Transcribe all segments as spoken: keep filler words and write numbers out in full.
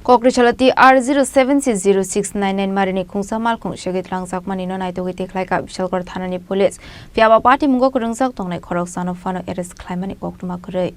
Kokri Salati R zero seven C zero six nine nine marini khungsa malkhung segwi tlangjakmani no naitugwi tikhlaikha Bishalgarh thanani police. Phiyaba patimungo kwrwngjak tongnai khoroksano phano arrest khlaimani koktwma kwrwi.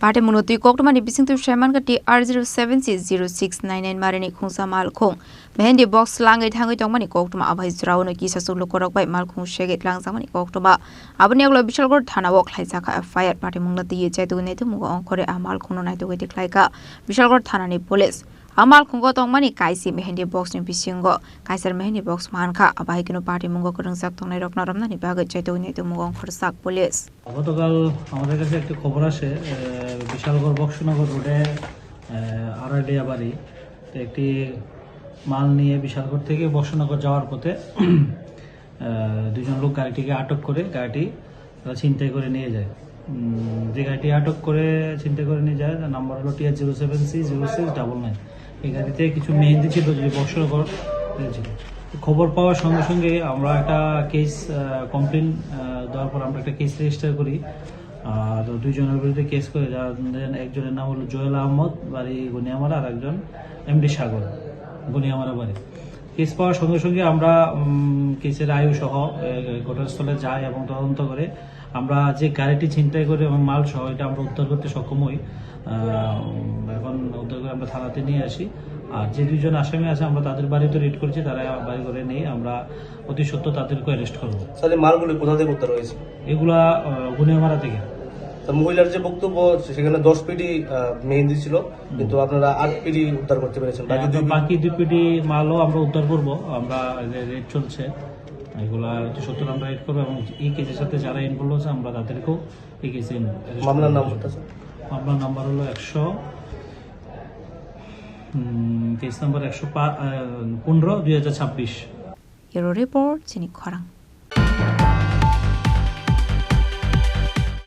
Patimungno twi koktwmani bisingtwi saimankha T R zero seven C zero six nine nine marini khungsa malkhung Mehendi box langwi thangwi tongmani koktwma abai jwraono kisa chwng lukurok bai malkhung segwi tlangjakmani koktwma. Aboni ulo Bishalgarh thanao khlaijakha F I R. Patimungno twiwi chaitugwi naitugmungo ongkhorwi a malkhungno naitugwi tikhlaikha Bishalgarh thanani police. A malkhungo tongmani kaisi Mehendi box ni bisingo kaisa Mehendi box mankha. Abai kunu patimungo kwrwngjak tongnairokno romnani bagwi chaitugwi naitugmungo ongkhorjak police. গতকাল আমাদের কাছে একটি খবর আসে, আহ, বিশালগড় বক্সনগর রোডে, আহ, আড়ালিয়া বাড়ি, তো একটি মাল নিয়ে বিশালগড় থেকে বক্সনগর যাওয়ার পথে, আহ, দুজন লোক গাড়িটিকে আটক করে গাড়িটি তারা ছিনতাই করে নিয়ে যায়। উম, যে গাড়িটি আটক করে ছিনতাই করে নিয়ে যায়, তার নাম্বার হলো T R zero seven C zero six double nine। এই গাড়িতে কিছু মেহেন্দি ছিল, যে বক্সনগর ছিল। খবর পাওয়ার সঙ্গে সঙ্গে আমরা একটা কেস, আহ, কমপ্লেন, আহ, দেওয়ার পর আমরা একটা কেস রেজিস্টার করি। আর দুইজনের বিরুদ্ধে কেস করে, যার, একজনের নাম হলো জুয়েল আহমদ, বাড়ি গনিয়ামারা, আর একজন এমডি সাগর, গনিয়ামারা বাড়ি। কেস পাওয়ার সঙ্গে সঙ্গে আমরা, উম, কেসের আইও সহ, এ, ঘটনাস্থলে যাই এবং তদন্ত করে আমরা যে গাড়িটি ছিনতাই করে এবং মাল সহ এটা আমরা উদ্ধার করতে সক্ষম হই। আহ, উম, এখন উদ্ধার করে আমরা থানাতে নিয়ে আসি। আর যে দুইজন আসামি আছে, আমরা তাদের বাড়িতে রেড করেছি, তারা বাড়ি ঘরে নেই। আমরা অতি সত্বর তাদেরকে অ্যারেস্ট করবো। স্যার, এই মালগুলি কোথা থেকে উদ্ধার হয়েছে? এগুলা, আহ, গুনিয়ামারা থেকে। তো মহিলার যে বক্তব্য, সেখানে দশ পিটি, আহ, মেহেন্দি ছিল, কিন্তু আপনারা আট পিটি উদ্ধার করতে পেরেছেন। বাকি হ্যাঁ, দুই পিটি? বাকি দুই পিটি মালও আমরা উদ্ধার করব। আমরা রে-, রেড চলছে। এগুলা অতি সত্বর আমরা রেড করবো এবং এই কেসের সাথে যারা ইনভলভ আছে, আমরা তাদেরকেও এই কেসে ইন-, অ্যারেস্ট মামলার করবো। নাম্বারটা, স্যার? মামলার নাম্বার হলো একশো, উম, কেস নাম্বার একশো পনেরো, দুই হাজার ছাব্বিশ। Bureau Report, Chini Khorang.